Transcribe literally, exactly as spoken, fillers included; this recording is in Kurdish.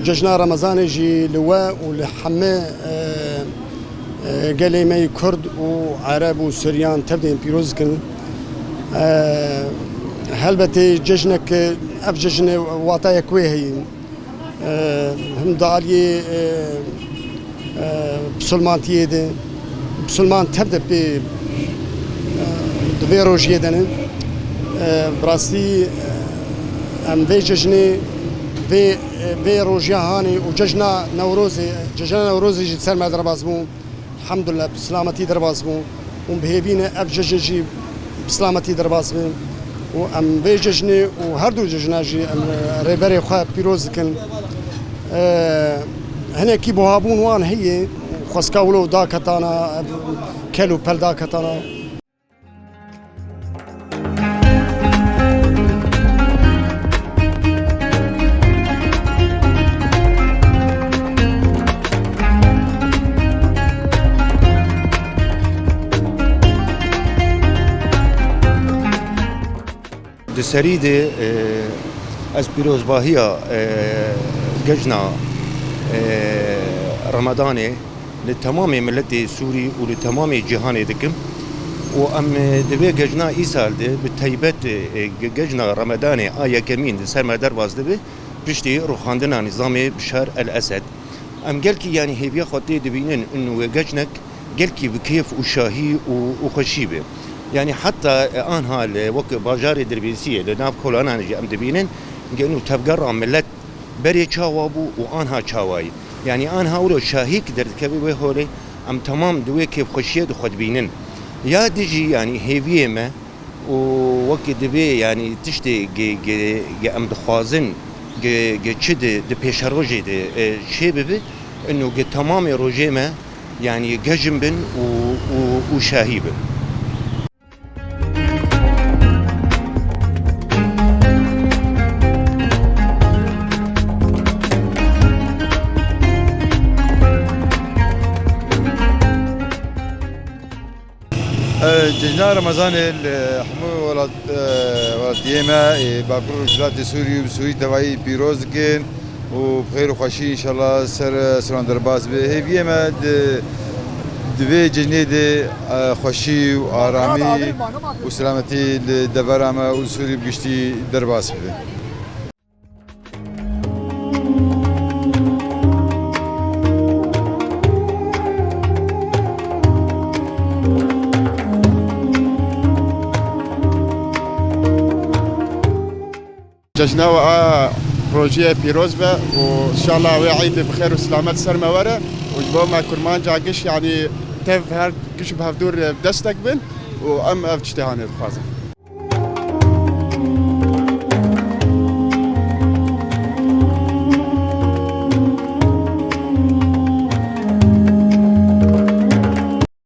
Cejna Remezanê jî li we û li hemî, e, e, gelê me yê Kurd û Ereb û Suryan tev de pîroz dikin. E, helbetê cejnek, ev cejnê watayek wê heye. E, him di aliyê, e, e, bisilmantiyê de, bisilman tev de pê, e, di vê rojiyê de ne. E, bi rastî, e, em vê cejnê, vê, e, vê rojiya hanê û cejna Newrozê, cejna Newrozê jî ser me derbas bû. Elhamdulillah, bi silametî derbas bû. Hûn bi hêvî ne ev cejn jî bi silametî derbas be. Û em vê cejnê û her du cejna jî em rêberê xwe pîroz dikin. E, hinekî buhabûn wan heye, xwestka wilo daketana, ev kel û pel daketana. Di serî de, e, ez pîrozbahiya, e, cejna, e, Remedanê li temamê miletê Sûrî û li temamê cîhanê dikim û em, e, di vê cejna îsal de bi taybet, e, ge-, cejna Remedanê a yekemîn di ser me derbas dibe, piştî rûxandina nîzamê Bişar el Esed. Em gelkî, yanî, hêviya xwe tê dibînin û wê cejnek gelkî bi kêf û şahî û, û xweşî be. Yanî heta, e, anha li wek bajarê Dirbêsiyê, li nav kolanan jî em dibînin, gelo tevgera milet berê çawa bû û anha çawa ye. Yanî anha wilo şahîk derdikeve wê holê, em temam di wê kêfxweşiyê de xwe dibînin. Ya dijî, yanî hêviyê me û wekî divê, yanî tiştê ge, ge, ge em dixwazin, ge, ge çi di, di pêşerojê de, e, çê bibe, ino ge temamê rojê me, yanî gejn bin û, û, û şahî bin. E, cejna Remezanê li hemû welat, e, welatiyê me, ê Bakur Rojhilatê Sûrî û bi Sûrî tevayî pîroz dikin û bi xêr û xweşî înşallah ser, e, silan derbas be. Hêviyê me di, di vê cejnê de, e, xweşî û aramî û selametî li devera me û Sûrî bi giştî derbas bibe. Cejna we a rojiyê pîroz be û înşallah wê eydê bi xêr û silamet ser me were û ji bo me kurmanca giş, yanî tev her giş bi hevdûr destek bin û em ev tiştê hanê dixwazin.